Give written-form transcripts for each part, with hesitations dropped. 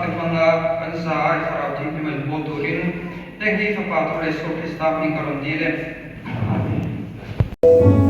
te hmanga kan za a i Thlarau Thianghlim a inbawl turin heng hi Fapa thar Isua Krista hming ka rawn dil e. Amen.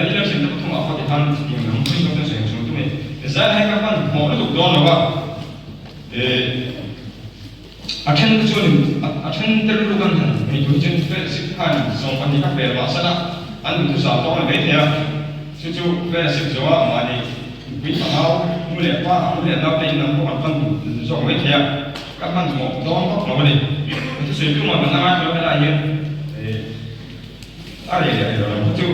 Election te pathumah pawh tikhan chutiang lam hawi zawk ten sawi ang sawi tum e. Zai hi ka hman hmawh lutuk dawn lo a, a then te chuanin a then te rilru kan han hei tur chuan fellowship khan 12 ka pel mah sela an duhthusam tawk a ni maithei a, chu chu fellowship zawha mahni nupui fanau nu leh pa nu leh naute in lam pawh kan pan duh zawk maithei a, ka hman hmawh dawn vak lo a ni. Ka thusawi tumah kan la ngaithla lo helai hian. A rei leh rei lo lam kha chu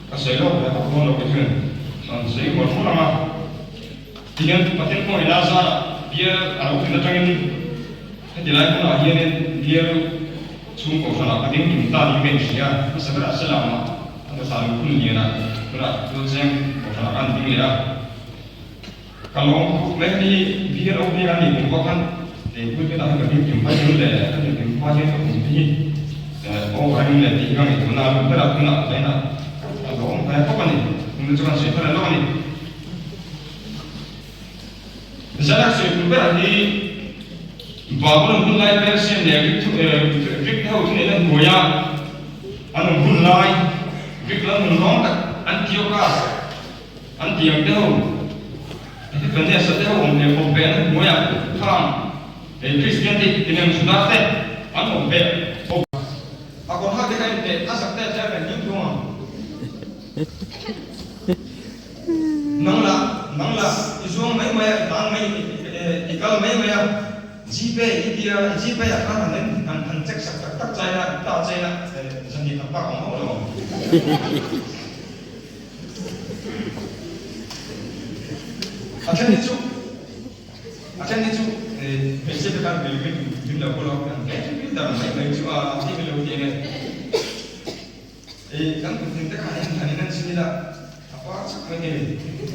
ka sawi lawk ve vak dawn lo kei chuan an sawi mual mual ang a. Tihian Pathian kawngin Lazara bial a lo thlen atangin heti lai hunah hianin bial chhung kohhranah ka ding kim ta niin ka inhria. Hmasa berah Selamah a hmasa lukhum lianah tunah Tualcheng kohhranah ka han ding leh a. Ka lawm khawp mai hi bial o bial a nih kum pawh khan pulpit ah hian ka ding kim hma hian leh ka din kim hma hian ka kum te hi over a ning leh tih hi ka ngaihtuahna a lut ber a, tunah zainah ka lawm ve khawp a ni. Tunah chuan sawi thar lawk a ni. Zanak sawi tum berah hi Babylon hun lai Persian leh Greek te ho thuneihna hnuaia an awm hun lai Greek lam hun rawng tak Antiochus An tiang te ho, Epiphanes-a te ho awm leh awm ve na hnuaiah khang hei Kristian te tineng Juda te an awm ve bawk. A kawr hak te kha inteh a zak te a cher reng ding thung ang. Nang lah, nang lah, i zuang mai mai a, i tan mai, i kal mai mai a, Gpay i tia, i Gpay ah khan han en, han han check sak tak tak chaina, i ta chaina, zan hi tak tak awm hauh lo ang. A then hi chu a then hi chu hmeichhia te khan min min min lo pawlh a kan tlem tlem dar mai mai chu a tih min lo ti enge i kan kuttin te khan in han in an chhin ila a par chak mai hi ni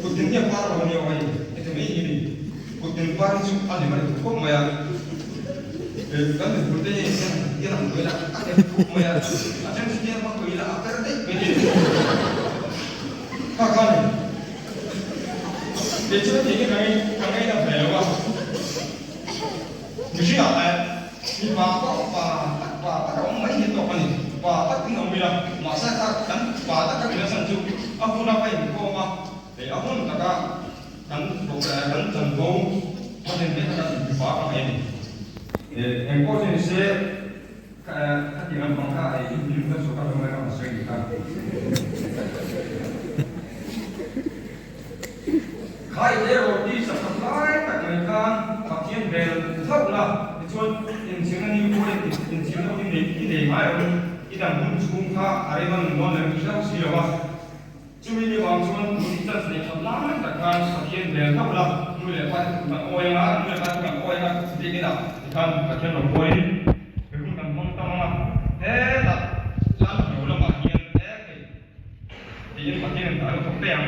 kuttin hi a par lo ania aw hei heti mai hi ni kuttin par hi chu a lem a ni khawp mai a kan mipui te hi hian an buai la a lem khawp mai a a then chu hian hma pui la a per daih mai hi kha kha ni kei chu heti hi ka ngei ka ngei na ve lo a mihring ah eh mipa pawh pa tak pa tak a awm mai hi tawk a ni pa tak in awm ila mahse kha kan pa tak a tina chhan chu a hun a va inkhawm a hei a hun taka Kan kan chanvo a hnem leh kha kan inhmu a mai a ni. Eng pawh chu ni se, khati lampang kha ei in hlim kan sawrkar ram mai kha sawi ni kha. Khai te roti sakhat lai tak mai khan Pathian bel hlauh la, tichuan inchhirna ni pawh inchhirna hi i nei ngai lo in i dam hun chhung kha a rei dawn dawn lo i hlauh si lo a. Chumi ni vang chuan tun i chance neih that lai tak khan Pathian hmel hlauh la, nu leh pa te kan awi anga, nu leh pa te kan awi anga biak inah tikhan Pathian rawn buaiin mi hun kan hmang tam anga, hetah lam hlo lamah hian he thei tiin Pathianin a lo thawk daih ang,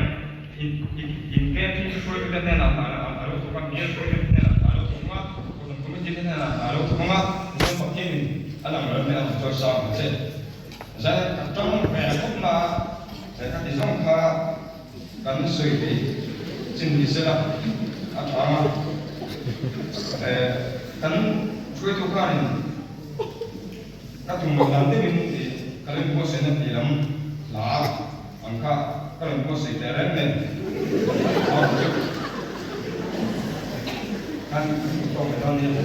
in camp hruaitute hnenah a lo thawk a, bial hruaitute hnenah a lo thawk anga, kohhran committee te hnenah a lo thawk anga, tichuan Pathianin a lang lo hle ang chuan sang ang che. Zai ka tawng ve khawp na a, ka ti zawng kha kan sawi thei chin ni sela a tha ang a, kan hruaitu khanin ka tum loh dan deuhin ka lo inbuatsaihna tih lam hla ang kha ka lo inbuatsaih teh reng nen kan tawng leh dawn nia.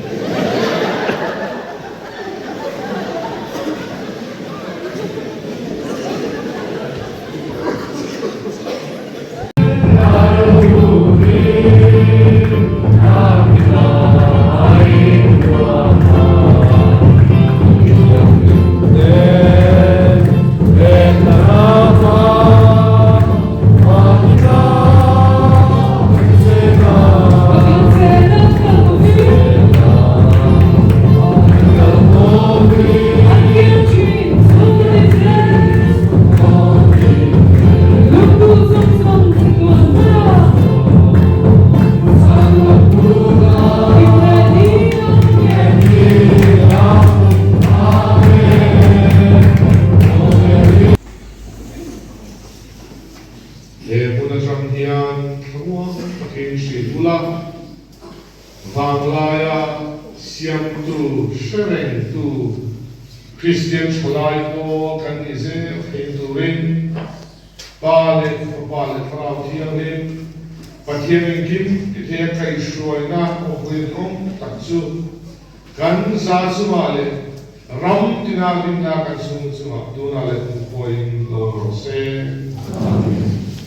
He hmun atang hian thlamuang takin hrilh ula, vanglaia siamtu hre rengtu Kristian thalai pawl kan ni zel thei turin. Pa leh Fapa leh Thlarau Thianghlim, Pathian engkim tithei a kaihhruaina awmpuiin awm tak chu kan za chungah leh ram tina hlimna kan chhung chungah tunah leh kum pawhin lo rawh se. Amen.